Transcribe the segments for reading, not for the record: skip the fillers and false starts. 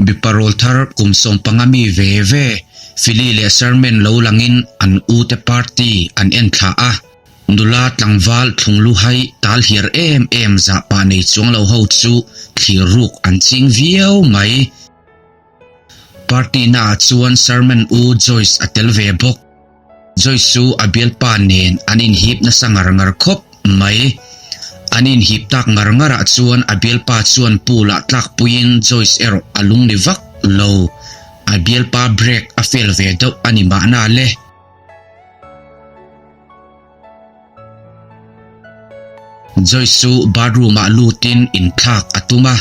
Mipa rawlthar kum 15 mi ve ve Philly leh Sherman lo langin an ute party an en thla a. Nula tlangval thlunglu hai tal hiar em em zah pah nei chuang lo ho chu thlir ruk an ching viau mai. Party naah chuan Sherman u Joyce a tel ve bawk. Joyce chu a bialpa nen an inhip nasa ngar ngar khawp mai. An inhip tak ngar ngarah chuan a bialpa chuan pool ah tlakpuiin Joyce erawh a lungni vak lo. A bialpa break a fail ve deuh a ni mahna le. Joyce chu bathroom ah lutin inthlak a tum a.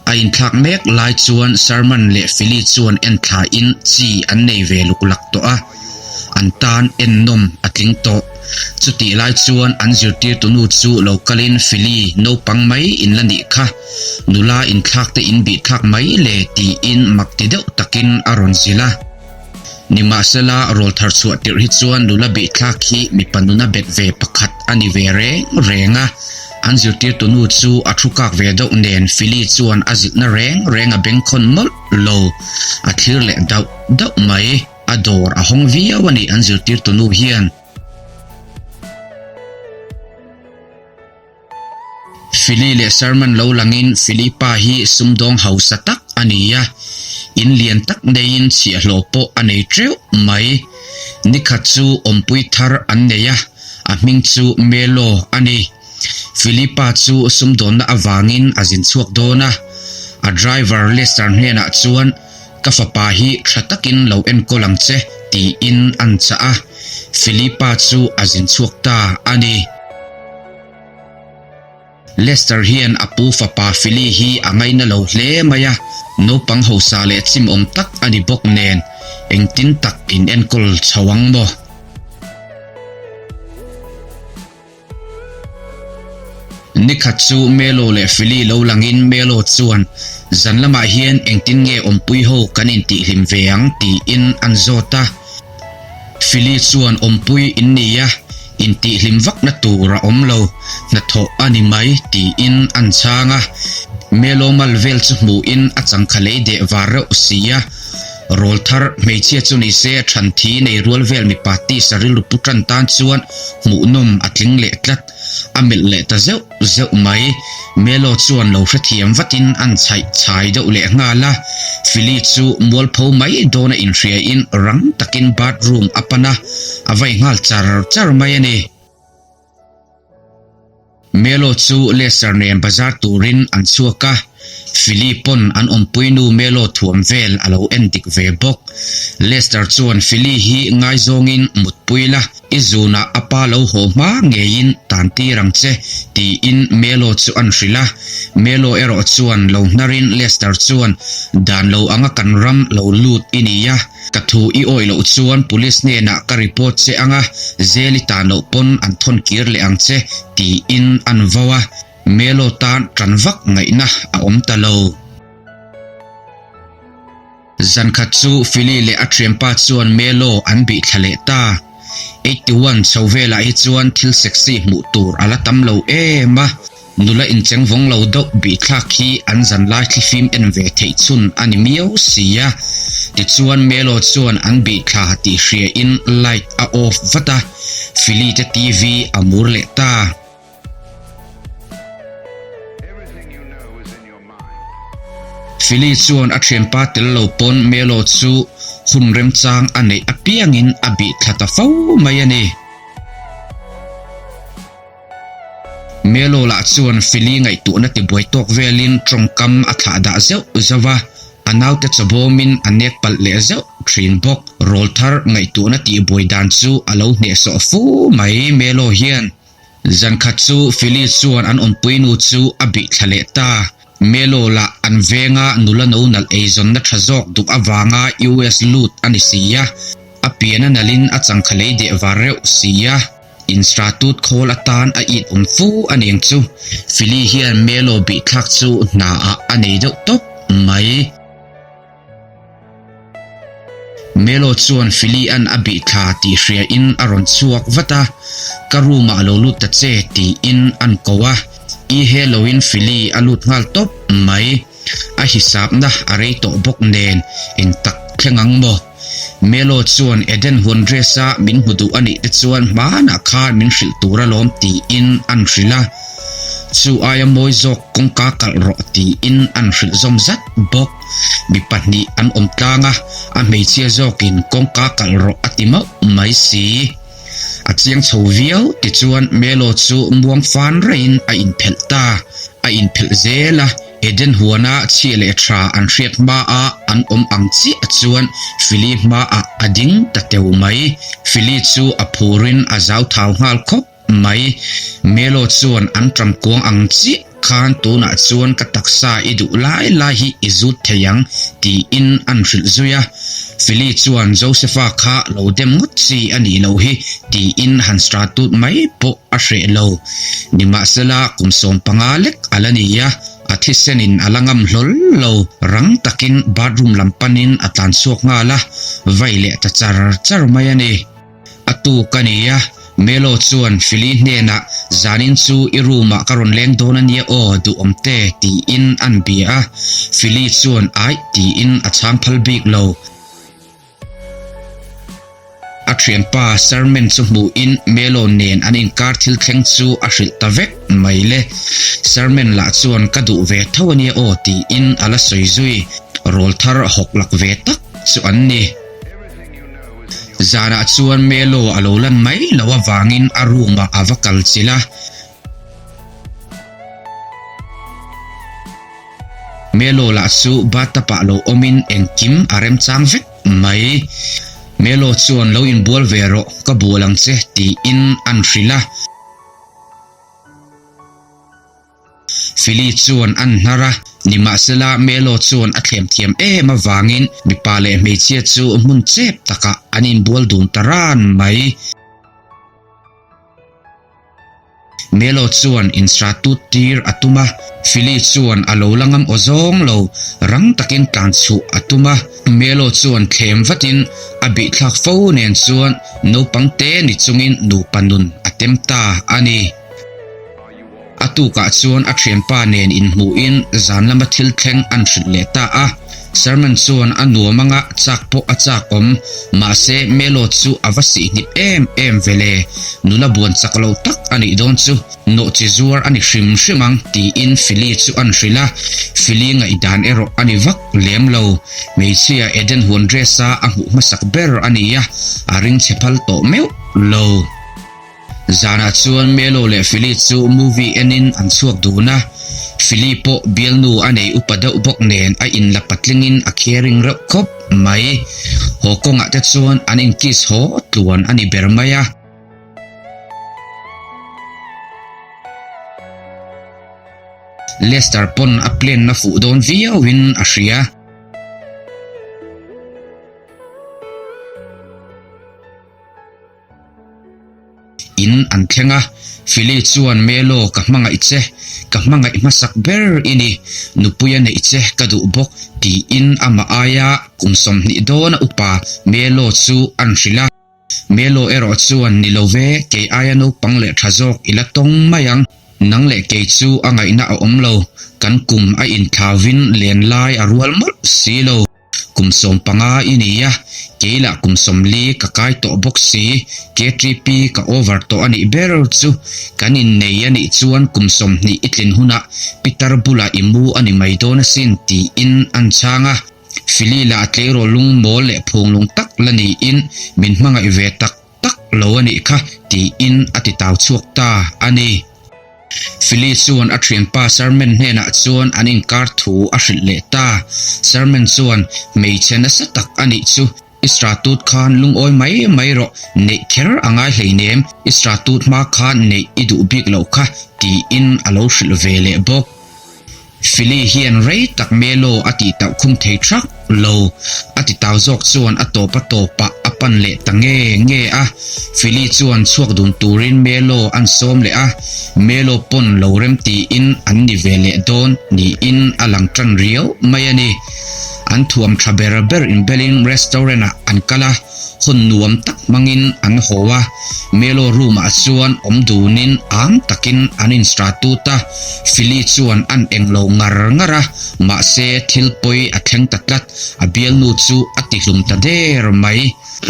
A inthlak mek lai chuan Sherman leh Philly chuan enthla in chi an nei ve luk lak tawh a, an tan ennawm a tling tawh. Chutih lai chuan an zirtirtunu chu lo kalin Philly naupang mai in la nih kha, nula inthlak te in bihthlak mai le tiin mak ti deuh takin a rawn zilh a. Nimahsela, rawl thar chhuah tirh hi chuan nula bihthlak hi mipa nuna bet ve pakhat a ni ve reng reng a. An zirtirtunu chu a thu kak ve deuh nen Philly chuan a zilhna reng reng a bengkhawn mawlh lo. A thlir leh dauh dauh mai. A dawr a hawng viau a ni an zirtirtunu hian. Philly leh Sherman lo langin Philly pa hi sumdawng hausa tak a ni a, in lian tak neiin chhiahhlawh pawh a nei teuh mai. Nikhat chu awmpui thar an nei a, a hming chu Melo a ni. Philly pa chu sumdawnna avangin a zin chhuak dawn a, a driver Lester hnenah chuan Ka fapa hi tha takin lo enkawl ang che tiin an chah a, Philly pa chu a zin chhuak ta a ni. Lester hian a pu fapa Philly hi a ngaina lo hle mai a, naupang hausa leh chimawm tak a ni bawk nen, engtin tak in enkawl chho ang maw? Nikhat chu Melo leh Philly lo langin Melo chuan, Zan lamah hian engtin nge awmpui ho kan intihhlim ve ang? tiin an zawt a. Philly chuan awmpui in ni a, intihhlim vakna tur a awm lo, hnathawh a ni mai tiin an chhang a. Melo mal vel chu hmuhin a changkha lei deh var reuh si a. Rawl thar hmeichhia chu ni se than thi nei rual vel mipa tisa rilru pu tan tan chuan hmuhnawm a tling leh tlat. A melh leh ta zeuh zeuh mai. Melo chuan lo hrethiam vatin an chhaih chhai deuh leh nghal a. Philly chu mualpho mai dawna inhriain rang takin bathroom a pan a, a vai nghal char char mai a ni. Melo chu Lester nen bazar turin an chhuak a, Philly pawn an awmpuinu Melo thuam vel a lo en dik ve bawk. Lester chuan Philly hi ngaizawngin mutpui la, I zunah a pa lo haw hma ngeiin tan tir ang che, tiin Melo chu an hrilh a. Melo erawh chuan lo hnarin Lester chuan, Dan lo anga kan ram lo lut i ni a, ka thu i awih loh chuan police hnenah ka report che anga, jail i tan loh pawn an thawn kir leh ang che, tiin an vau a. Melo tan tan vak ngaihna a awm ta lo. Zankhat chu Philly leh a thianpa chuan Melo an bih thla leh ta. 81 chho velah hi chuan thil sexy hmuh tur a la tam lo em a, nula incheng vawng lo deuh bih thlak hi an zanlai thlifim en ve theih chhun a ni miau si a. Tichuan Melo chuan an bih thla tih hriain light a off vat a, Philly te TV a mur leh ta. Philly chuan a thianpa tel lo pawn Melo chu hun remchang a neih apiangin a bih thla ta fo mai a ni. Melo lah chuan Philly ngaihtuahna tibuai tawk velin tawngkam a thlah dah zeuh zeuh a, a naute chawbawmin a nek palh leh zeuh thin bawk. Rawlthar ngaihtuahna tihbuai dan chu a lo hnehsawh fu mai Melo hian. Zankhat chu Philly chuan an awmpuinu chu a bih thla leh ta. Melo lah an venga nula no nalh eizawnna tha zawk duh avanga US lut a ni si a, a pian a nalhin a changkha lei deh var reuh si a, instratut khawl atan a it awm fu a niang chu. Philly hian Melo bihthlak chu hna ah a nei deuh tawp mai. Melo chuan Philly-a'n a bih thla tih hriain a rawn chhuak vat a, Ka room-ah lo lut ta che tiin an ko a, i he loin Philly a lut nghal tawp mai. A hisapna a rei tawh bawk nen eng tak thleng ang maw? Melo chuan Eden huan dress a min hmu duh a nih te chuan hmanah khan min hrilh tur alawm tiin an hrilh a. Chu aia mawi zawk kawngka kalh rawh tiin an hrilh zawm zat bawk. Mi pahnih an awm tlang a, a hmeichhia zawkin kawngka kalh rawh a ti mauh mai si. A chiang chho viau tichuan Melo chu muang fan raiin a inphelh ta. A inphelh zel a, Eden huana chhia leh tha an hriat hmaa an awm ang chiah chuan Fili hmaah a ding ta teu mai. Fili chu a phurin a zau thau nghal khawp mai. Melo chuan an ṭam kuang ang chiah khan tunah chuan ka taksa i duh lai lai hi i zut thei ang tiin an hrilh zui a. Fili chuan Josefa kha lo dem ngawt chi a nih loh hi tiin han stratut mai pawh a hreh lo. Nimahsela kum 15 lek a la ni a, a thisenin a la ngam hlawl lo. Rang takin bathroom lam panin a tlan chhuak nghal a, vai leh ta char char mai a ni. A tuk a ni a, Melo chuan Fili hnenah zanin chu i room ah ka rawn leng dawn a nia aw duhawm te tiin an bia a, Fili chuan aih tiin a chhang phal bik lo. A thianpa Serman chu hmuhin Melo nen an inkar thil thleng chu a hrilh ta vek mai le. Serman lah chuan ka duh ve tho a nia aw tiin a la sawi zui. Rawl thar hawk lak ve tak chu an ni. Zanah chuan Melo a lo lan mai loh avangin a room ah a va kal chilh a. Melo lah chu bathtub ah lo awmin engkim a remchang vek mai. Melo chuan lo inbual ve rawh, ka bual ang che tiin an hrilh a. Fili chuan an hnar a, nimahsela Melo chuan a thlem thiam em avangin mipa leh hmeichhia chu hmun chep takah an inbual dun ta ran mai. Melo chuan insratut tir a tum a, Fili chuan a lo la ngam aw zawng lo, rang takin tlan chhuh a tum a. Melo chuan thlem vatin a bihthlak fo nen chuan naupang te ni chungin nupa nun a tem ta a ni. A tukah chuan a thianpa nen inhmuhin zan lama thil thleng an hrilh leh ta a. Sermon chuan a nuam anga chak pawh a chak awm, mahse Melo chu a va sihhnip em em ve le, nula buan chak lo tak a nih dawn chu, nawhchi zuar a ni hrim hrim ang tiin Fili chu an hrilh a, Fili ngaihdan erawh a ni vak lem lo. Hmeichhia Eden huan dress a a hmuh hmasak ber a ni a, a ring chhe phal tawh meuh lo. Zanah chuan Melo leh Fili chu movie enin an chhuak dun a, Fili pawh bialnu a nei upa deuh bawk nen a inla patlingin a caring reuh khawp mai. Haw kawngah te chuan an in kiss haw tluan a ni ber mai a. Lester pawn a plan na fuh dawn viauin a hria. In an thleng a, Fili chuan Melo ka hmangaih che, ka hmangaih hmasak ber i ni, nupuia neih che ka duh bawk tiin amah aia kum 20 dawna upa Melo chu an hrilh a. Melo erawh chuan ni lo ve, kei aia naupang leh tha zawk i la tawng mai ang, nang leh kei chu a ngaihna a awm lo, kan kum a inthlauvin len lai a rual mawlh si lo. Kum 15 i ni a, kei lah kum 40 ka kai tawh bawk si, KTP ka over tawh a nih ber chu. Kan innei a nih chuan kum 20 i tlin hunah pitar bulah i mu a ni mai dawn asin tiin an chhang a. Fili lah tleirawl lungmawl leh phunglung tak la niin min hmangaih ve tak tak lo a nih kha tiin a ti tau chhuak ta a ni. Philly chuan a thianpa Sermon hnenah chuan an inkar thu a hrilh leh ta. Sermon chuan, Hmeichhe nasa tak a nih chu, i stratut khan lungawi mai mai rawh, neih kher a ngai hleinem, i stratut hma khan neih i duh bik loh kha, tiin a lo hrilh ve leh bawk. Philly hian rei tak Melo a tih tauh khum thei thak lo. A ti tau zawk chuan a tawp a tawpah a pan leh ta nge nge a. Philly chuan chhuak dun turin Melo an sawm leh a, Melo pawn lo rem tiin an ni ve leh dawn niin a lang tan riau mai a ni. An thuam tha ber ber inbelin restaurant ah an kal a, hun nuam tak hmangin an haw a. Melo room ah chuan awm dunin am takin an instratut a, Philly chuan an englo ngar ngar a, mahse thil pawi a thleng ta tlat, a bialnu chu a tihlum ta der mai.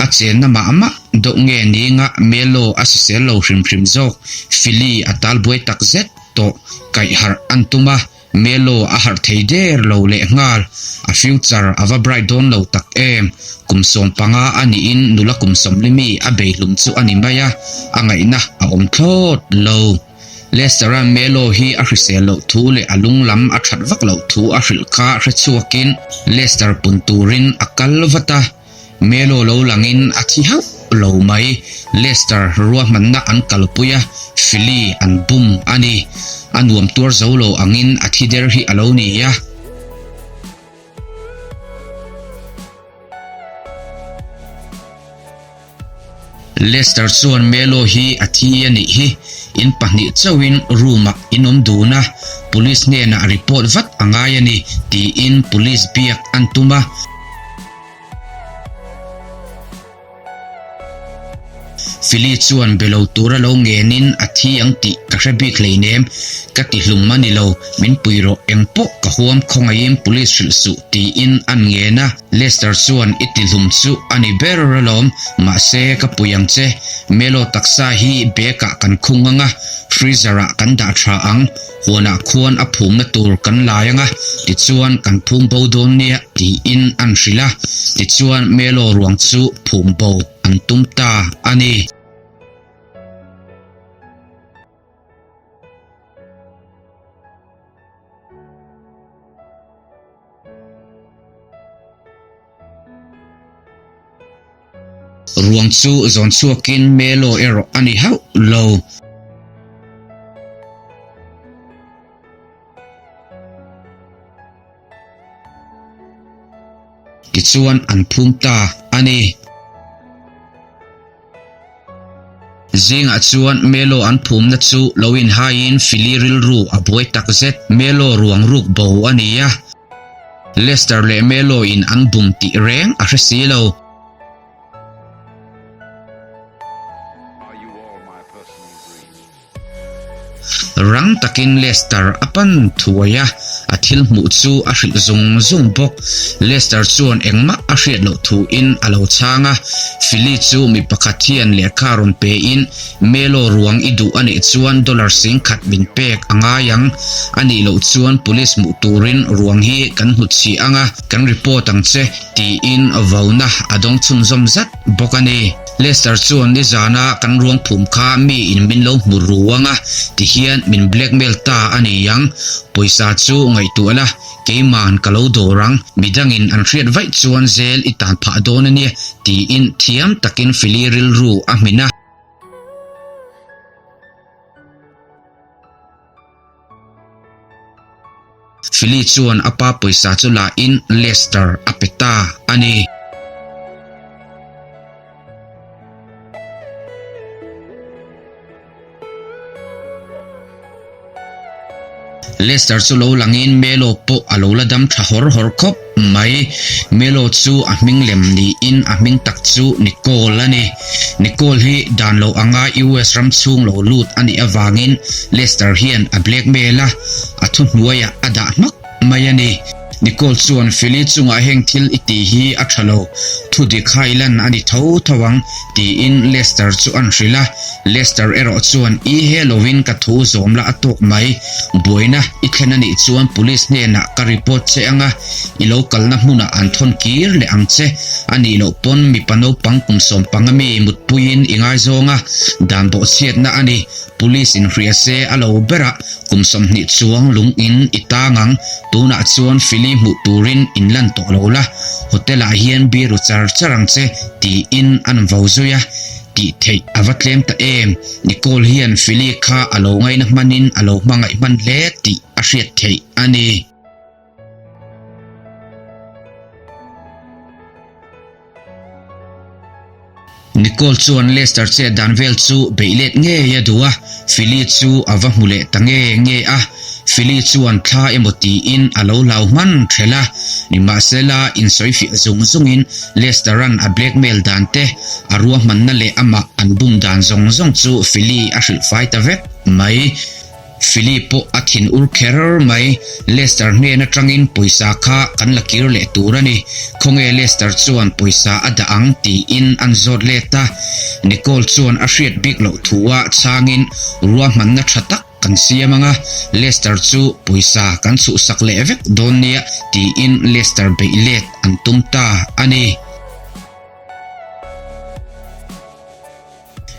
A chenna mah mah deuh nge ninga Melo a sisel lo hrim hrim zawk, Philly a talbuai tak zet tawh, kaihharh an tum a. Melo a harh thei der lo leh nghal, a future a va bright dawn lo tak em. Kum 15 a niin nula kum 40 mi a bei hlum chu a ni mai a, a ngaihna a awm thlawt lo. Lester-a'n Melo hi a hrisel loh thu leh a lung lam a that vak loh thu a hrilh kha hre chhuakin Lester pun turin a kal vat a. Melo lo langin a thi hauh lo mai. Leicester ruahmanna an kalpui a, Philly an bum a ni. A nuam tuar zo lo angin a thi der hi a lo ni a. Leicester chuan Melo hi a thi a nih hi. In pahnih chauhin room-ah in awm dun a, police hnenah report vat a ngai a ni, tiin police biak an tum a. Philly chuan be lo tura lo ngenin a thi ang tih ka hre bik hleinem, ka ti hlum a ni lo, min pui rawh engpawh ka huam khawngaihin police hrilh suh tiin an ngen a, Lester chuan i ti hlum chu a ni ber alawm, mahse ka pui ang che, Melo taksa hi bag ah kan khung ang a, freezer ah kan dah tha ang. Huanah khuan a phumna tur kan lai ang a, tichuan kan phum bo dawn nia tiin an hrilh a, tichuan Melo ruang chu phum bo an tum ta a ni. Ruang chu zawn chhuakin Melo erawh a ni hauh lo. Tichuan an phum ta a ni. Zingah chuan Melo an phumna chu lo inhaiin Philly rilru a buai takzet. Melo ruang ruk bo a ni a. Lester leh Melo in an bum tih reng a hre si lo. Rang takin Lester a pan thuai a, a thil hmuh chu a hrilh zung zung bawk. Lester chuan engmah a hriat loh thuin a lo chhang a, Philly chu mi pakhat hian lehkha rawn pein Melo ruang i duh a nih chuan dollar 10,000 min pek a ngai ang. A nih loh chuan police hmuh turin ruang hi kan hnutchhih ang a, kan report ang che, tiin vauna a dawng chhunzawm zat bawk a ni. Lester chuan nizana kan ruang phum kha miin min lo hmu ru ang a, tihian min blackmail ta a ni ang. Pawisa chu ngaihtuah la, keiman ka lo dawr ang, midangin an hriat vaih chuan zel i tan phah dawn a nia, tiin thiam takin Philly rilru a hmin a. Philly chuan a pa pawisa chu la in Lester a pe ta a ni. Lester chu lo langin Melo pawh a lo la dam tha hawr hawr khawp mai. Melo chu a hming lem niin a hming tak chu Nicole a ni. Nicole hi dan lo anga US ram chhung lo lut a nih avangin Lester hian a blackmail a, a thuhnuaiah a dah hmak mai a ni. Nicole chuan Philly chungah heng thil i tih hi a tha lo, thu dik hai lan a ni tho tho ang, tiin Lester chu an hrilh a. Lester erawh chuan i he lovin ka thu zawm la a tawk mai, buaina i thlen a nih chuan police hnenah ka report che ang a, i lo kalna hmunah an thawn kir leh ang che, a nih loh pawn mipa naupang kum 15 mi mutpuiin i ngaizawng a, dan bawhchhiatna a ni, police in hria se a lo berah Kum 20 chuang lung in i tang ang, tunah chuan Philly hmuh turin in lan tawh lo la, hotel ah hian biru char char ang che tiin an vo zui a, tih theih a va tlem ta em, Nicole hian Philly kha a lo ngaina hmanin a lo hmangaih hman hle tih a hriat theih a ni. Nicole chuan Lester chet dan vel chu beih let ngei a duh a, Philly chu a va hmu leh ta nge nge a. Philly chuan thla emaw tiin a lo hlau hman thelh a, nimahsela insawifiah zung zungin Lester-a'n a blackmail dan te, a ruahmanna leh amah an bum dan zawng zawng chu Philly a hrilh fai ta vek mai. Philly pawh a thin ur kher mai, Lester hnen atangin pawisa kha kan la kir leh tur a ni, khawnge Lester chuan pawisa a dah ang tiin an zawt let a, Nicole chuan a hriat bik loh thu a chhangin ruahmanna tha tak kan siam ang a, Lester chu pawisa kan chhuhsak leh vek dawn nia tiin Lester beih let an tum ta a ni.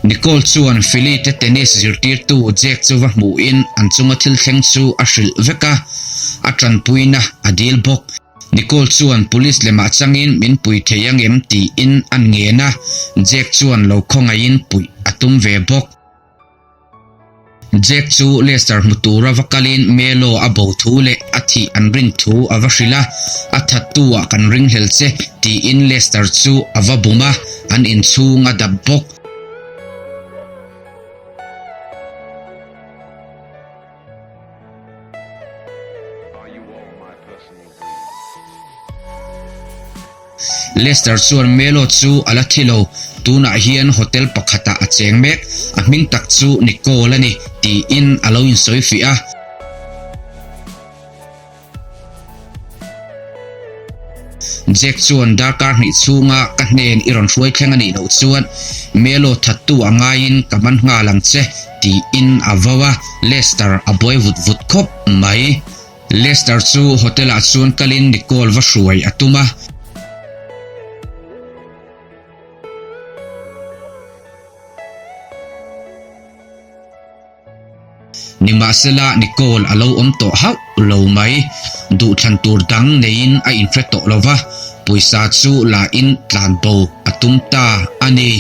Nicole chuan Philly te tennis zirtirtu Jack chu va hmuhin an chunga thil thleng chu a hrilh vek a, a tanpuina a dil bawk. Nicole chuan police lemah changin min pui thei angem tiin an ngen a, Jack chuan lo khawngaihin puih a tum ve bawk. Jack chu Lester hmu tura va kalin Melo a bo thu leh a thih an rin thu a va hrilh a, a thattu ah kan ringhlel che tiin Lester chu a va bum a, an inchhung a dap bawk. Lester chuan Melo chu a la thi lo, tunah hian hotel pakhatah a cheng mek, a hming tak chu Nicole a ni, tiin a lo insawi fiah a. Jack chuan darkar hnih chhunga ka hnen i rawn hruai thleng a nih loh chuan Melo thattu a ngaiin ka man nghal ang che, tiin a vau a, Lester a buai vut vut khawp mai. Lester chu hotel ah chuan kalin Nicole va hruai a tum a. Nimahsela Nicole a lo awm tawh hauh lo mai. Duhthlan tur dang neiin a inhre tawh lo va, pawisa chu la in tlan bo a tum ta a ni.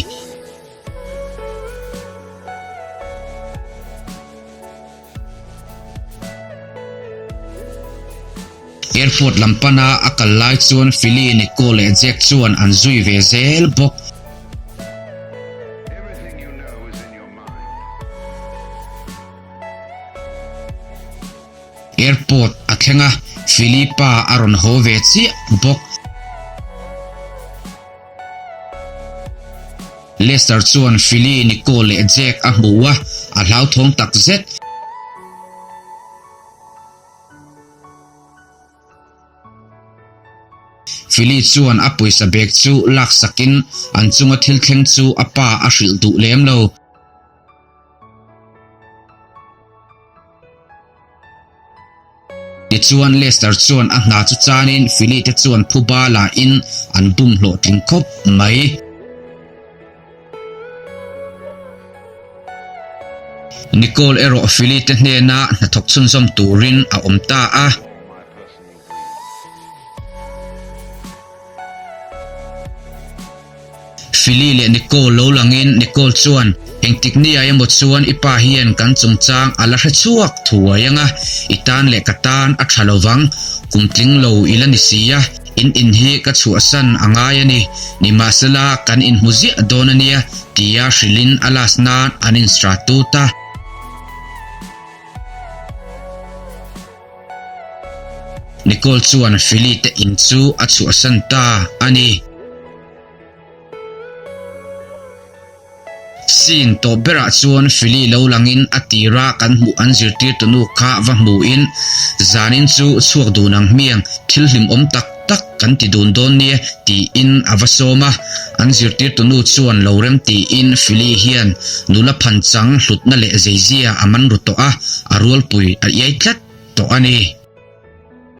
Airport lam pana a kal lai chuan Philly, Nico leh Jack chuan an zui ve zel bawk. Airport a thleng a, Philly pa a rawn haw ve chiah bawk. Lester chuan Philly, Nicole leh Jack a hmu a, a hlauthawng tak zet. Philly chuan a pawisa bag chu laksakin an chunga thil thleng chu a pa a hrilh duh lem lo. Tichuan Lester chuan a hna chu chanin Philly te chuan phuba la in an bum hlawhtling khawp mai. Nicole erawh Philly te hnena hnathawk chhunzawm turin a awm ta a. Philly leh Nicole lo langin Nicole chuan, Engtik nia emaw chuan i pa hian kan chungchang a la hre chhuak thuai ang a, i tan leh ka tan a tha lovang, kum tling lo i la ni si a, in in hi ka chhuahsan a ngai a ni, nimahsela kan inhmu ziah dawn a nia, tia hrilhin a last nan an instratut a. Nicole chuan Philly te in chu a chhuahsan ta a ni. Scene tawp berah chuan Philly lo langin a tira kan hmuh an zirtirtunu kha va hmuhin zanin chu chhuak dun ang hmiang thil hlimawm tak tak kan ti dun dawn nia tiin a va sawm a. An zirtirtunu chuan lo rem tiin Philly hian nula phanchang hlutna leh zeizia a man ru tawh a, a rualpui a iai tlat tawh a ni.